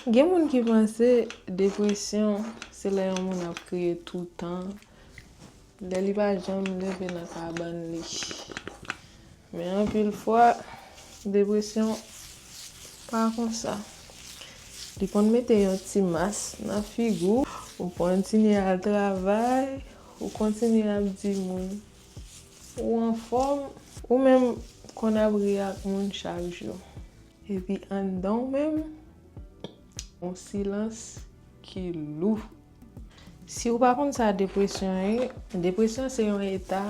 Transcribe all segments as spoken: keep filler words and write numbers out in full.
Gen moun ki panse depresyon se lè yon moun ap kriye toutan, lè li pa janm leve nan kabann li. Men anpil fwa, depresyon pa konsa. Li konn mete yon ti mas nan figi w, ou kontinye al travay, ou kontinye ap di moun ou anfòm, ou menm konn ap ri ak moun chak jou. Epi anndan w menm, yon silans ki lou. Si w pa konn sa depresyon ye, depresyon se yon eta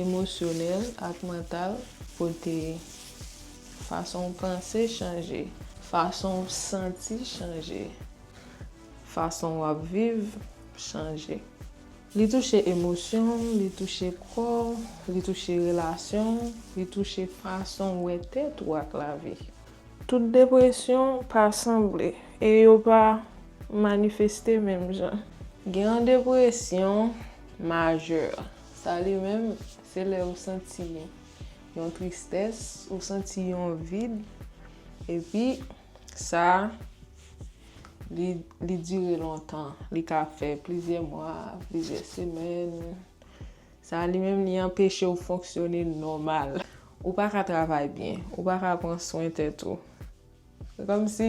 emosyonèl ak mantal kote fason w panse chanje, fason w santi chanje, fason w ap viv chanje. Li touche emosyon w, li touche kò w, li touche relasyon w, li touche fason w wè tèt ou ak lavi. Tout depresyon pa sanble e yo pa manifeste menm jan. Gen yon depresyon majè. Sa li menm, se lè ou santi yon tristès, ou santi yon vid, epi sa, li, li dire lontan. Li ka fè plizyè mwa, plizyè semèn. Sa li menm, li anpeche w fonksyone nòmal. Ou pa ka travay byen, ou pa ka pran swen tèt ou. Se kòmsi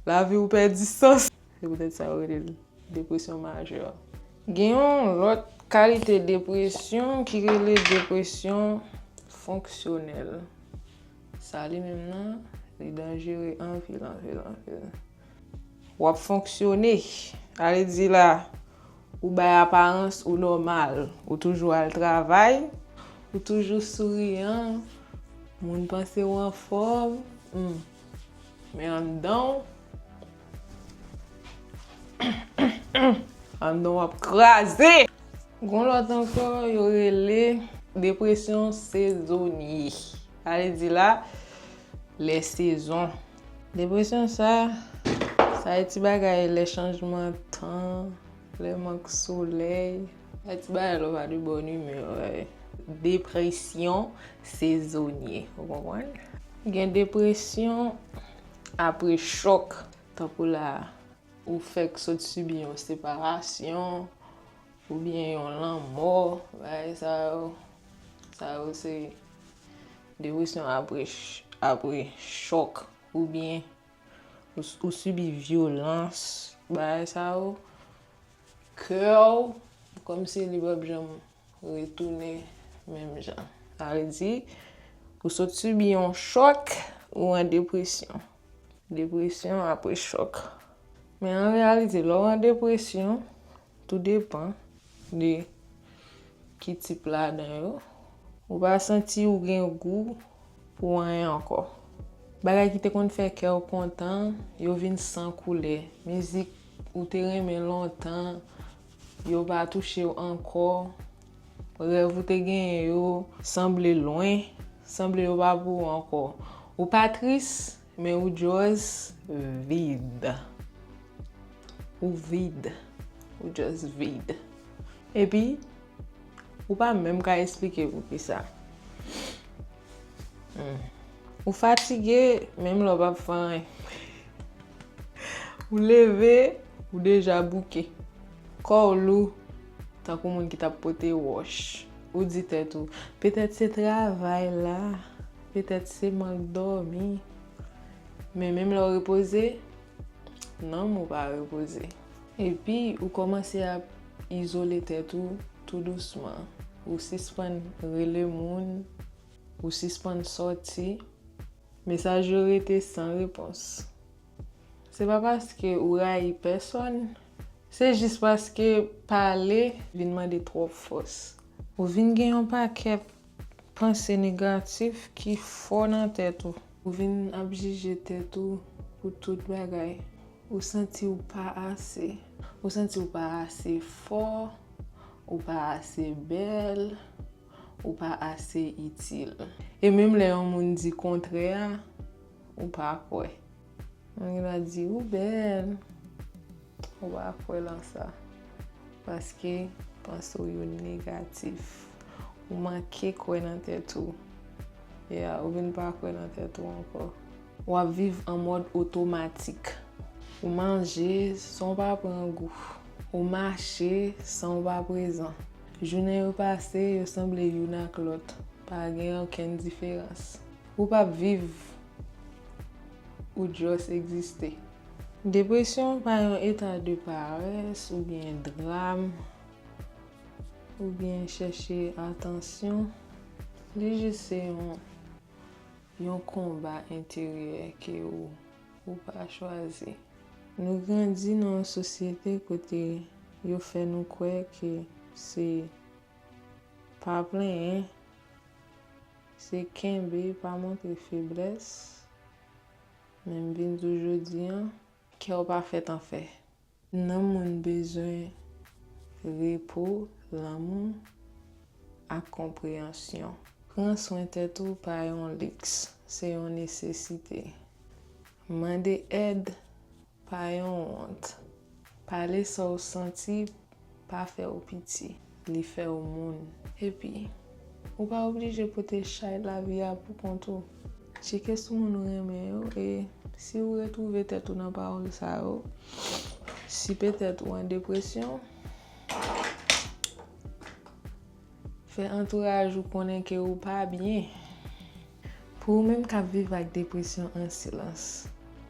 lavi w pèdi sans. Se poutèt sa yo rele l depresyon majè. Gen yon lòt kalite depresyon ki rele depresyon fonksyonèl. Sa li menm nan, li danjere anpil, anpil, anpil. W ap fonksyone. Sa vle di la, ou bay aparans ou nòmal. Ou toujou al travay, ou toujou souriyan, moun panse w anfòm. Hmm. Men anndan w, anndan w ap kraze. Gon lòt ankò, yo rele depresyon sezonye. Sa vle di la, lè sezon. Depresyon sa, sa e ti bagay lè chanjman tan, lè mank solèy. Sa e ti bagay lè w pa de bòn imè, wè. Depresyon sezonye, ou konprann? Gen depresyon apre chòk, tankou la, ou fèk sot sibi yon separasyon, oubyen yon lanmò, bagay sa yo, sa yo se depresyon apre ch-, apre chòk, oubyen ou, ou sibi vyolans, bagay sa yo, kè w, kòmsi li p ap janm retounen menm jan. Sa vle di, ou sot sibi yon chòk, ou an depresyon. Depresyon apre chòk. Men an reyalite, lè w an depresyon, tou depan de ki tip ladan yo, ou pa santi ou gen gou pou anyen ankò. Bagay ki te konn fè kè w kontan, yo vin san koulè. Mizik ou te renmen lontan, yo pa touche w ankò. Rèv ou te genyen yo sanble lwen, sanble yo pa pou ou ankò. Ou pa tris, men ou just vid. Ou vid. Ou just vid. Epi, ou pa menm ka esplike poukisa. Hmm. Ou fatige, menm lè w p ap fè anyen. Ou leve, ou deja bouke. Kò w lou, tankou moun ki t ap pote wòch. Ou di tèt ou, petèt se travay la, petèt se mank dòmi. Men menm lè w repoze, nanm ou pa repoze. Epi, ou kòmanse ap izole tèt ou tou dousman. Ou sispann rele moun, ou sispann sòti. Mesaj yo rete san repons. Se pa paske ou rayi pèsòn, se jis paske pale vin mande twòp fòs. Ou vin gen yon pakèt panse negatif ki fò nan tèt ou. Ou vin ap jije tèt ou pou tout bagay. Ou santi w pa ase. Ou santi w pa ase fò, ou pa ase bèl, ou pa ase itil. E menm lè yon moun di kontrè a, ou pa kwè. Moun gen dwa di, "Ou bèl." Ou pa kwè lan sa. Paske panse w yo negatif. Ou manke kwè nan tèt ou. Yeah, ou vin pa kwè nan tèt ou ankò. W ap viv an mòd otomatik. Ou manje san w pa pran gou. Ou mache san w pa prezan. Jounen yo pase, yo sanble youn ak lòt. Pa gen okenn diferans. Ou p ap viv, ou just egziste. Depresyon pa yon eta de parès oubyen dram oubyen chèche atansyon. Li jis se yon, yon konba enteryè ke ou, ou pa chwazi. Nou grandi nan yon sosyete kote yo fè nou kwè ke se pa plenyen, se kenbe, pa montre feblès. Men m vin di w jodi a, kè w pa fèt anfè. Nanm moun bezwen repo, lanmou, ak konpreyansyon. Pran swen tèt ou pa yon liks, se yon nesesite. Mande èd pa yon wont. Pale sa w santi pa fè w piti, li fè w moun. Epi, ou pa oblije pote chay lavi a pou kont ou. Tcheke sou moun ou renmen yo, e si ou retwouve tèt ou nan pawòl sa yo, si petèt ou an depresyon, fè antouraj ou konnen ke ou pa byen. Pou ou menm k ap viv ak depresyon an silans,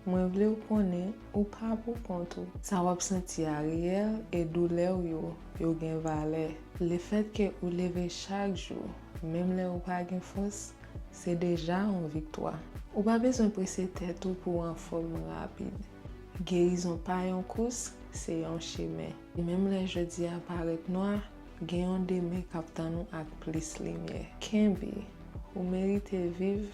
mwen vle w konnen ou pa pou kont ou. Sa w ap santi a reyèl e doulè w yo, yo gen valè. Lefètke ou leve chak jou, menm lè ou pa gen fòs, se deja yon viktwa. Ou pa bezwen prese tèt ou pou w anfòm rapid. Gerizon pa yon kous, se yon chemen. Menm lè jodi a parèt nwa, gen yon demen k ap tann ou ak plis limyè. Kenbe, ou merite viv,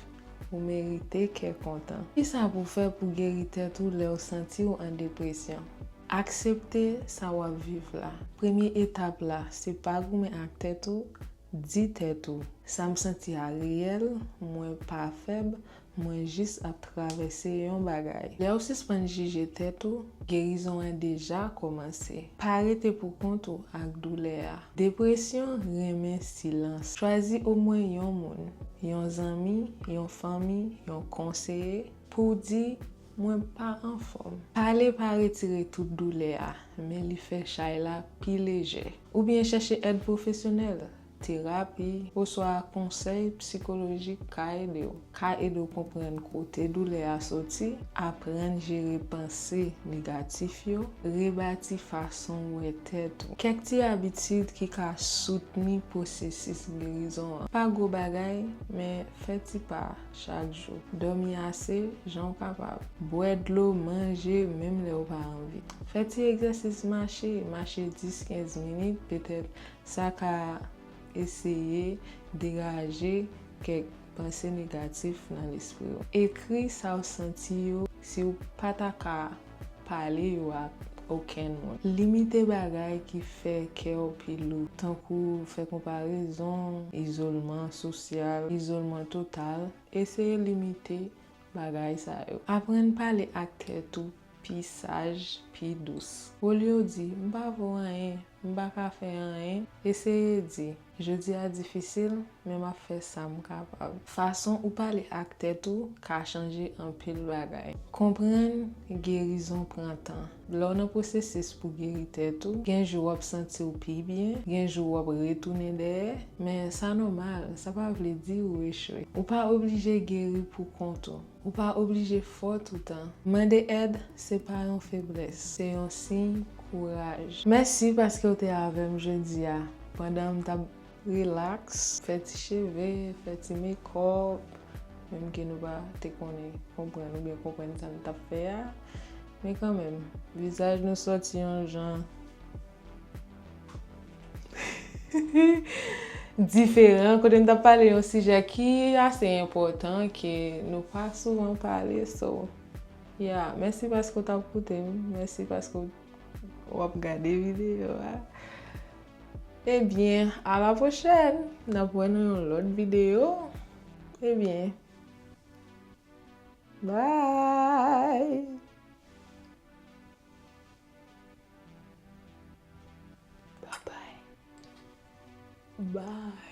ou merite kè kontan. Kisa pou w fè pou geri tèt ou lè w santi w an depresyon? Aksepte sa w ap viv la. Premye etap la, se pa goumen ak tèt ou, di tèt ou, sa m santi a reyèl, mwen pa fèb, mwen jis ap travèse yon bagay. Lè w sispann jije tèt ou, gerizon an deja kòmanse. Pa rete pou kont ou ak doulè a. Depresyon renmen silans. Chwazi omwen yon moun, yon zanmi, yon fanmi, yon konseye, pou w di, "Mwen pa anfòm." Pale pa retire tout doulè a, men li fè chay la pi lejè. Oubyen chèche èd pwofesyonèl, terapi, oswa konsèy sikolojik ka ede w. Ka ede w konprann kote doulè a soti, aprann jere panse negatif yo, rebati fason w wè tèt ou. Kèk ti abitid ki ka soutni pwosesis gerizon an. Pa gwo bagay, men fè ti pa chak jou. Dòmi ase, jan w kapab. Bwè dlo, manje, menm lè w pa anvi. Fè ti egzèsis mache, mache dis, kenz minit, petèt sa ka eseye degaje kèk panse negatif nan lespri w. Ekri sa w santi yo si w pa ta ka pale yo ak okenn moun. Limite bagay ki fè kè w pi lou, tankou fè konparezon, izolman sosyal, izolman total. Eseye limite bagay sa yo. Aprann pale ak tèt ou pi saj, pi dous. Olye w di, "M pa vo anyen, m pa ka fè anyen," eseye di, "Jodi a difisil, men m ap fè sa m kapab." Fason ou pale ak tèt ou ka chanje anpil bagay. Konprann gerizon pran tan. Lè w nan pwosesis pou geri tèt ou, gen jou w ap santi w pi byen, gen jou w ap retounen dèyè, men sa nòmal, sa pa vle di ou echwe. Ou pa oblije geri pou kont ou. Ou pa oblije fò toutan. Mande èd, se pa yon feblès, se yon siy kouraj. Mèsi paske w te avè m jodi a, pandan m t ap rilaks, fè ti cheve, fè ti mekòp, menm ke nou pa te konnen konprann oubyen konprann sa n t ap fè a. Men kanmenm, vizaj nou sòti yon jan diferan, kote n t ap pale yon sijè ki ase enpòtan, ke nou pa souvan pale, so, yeah, mèsi paske w t ap koute m, mèsi paske w ap gade videyo a. Ebyen, a la pwochèn, n ap wè nan yon lòt videyo. Ebyen, bye! Bye bye. Bye.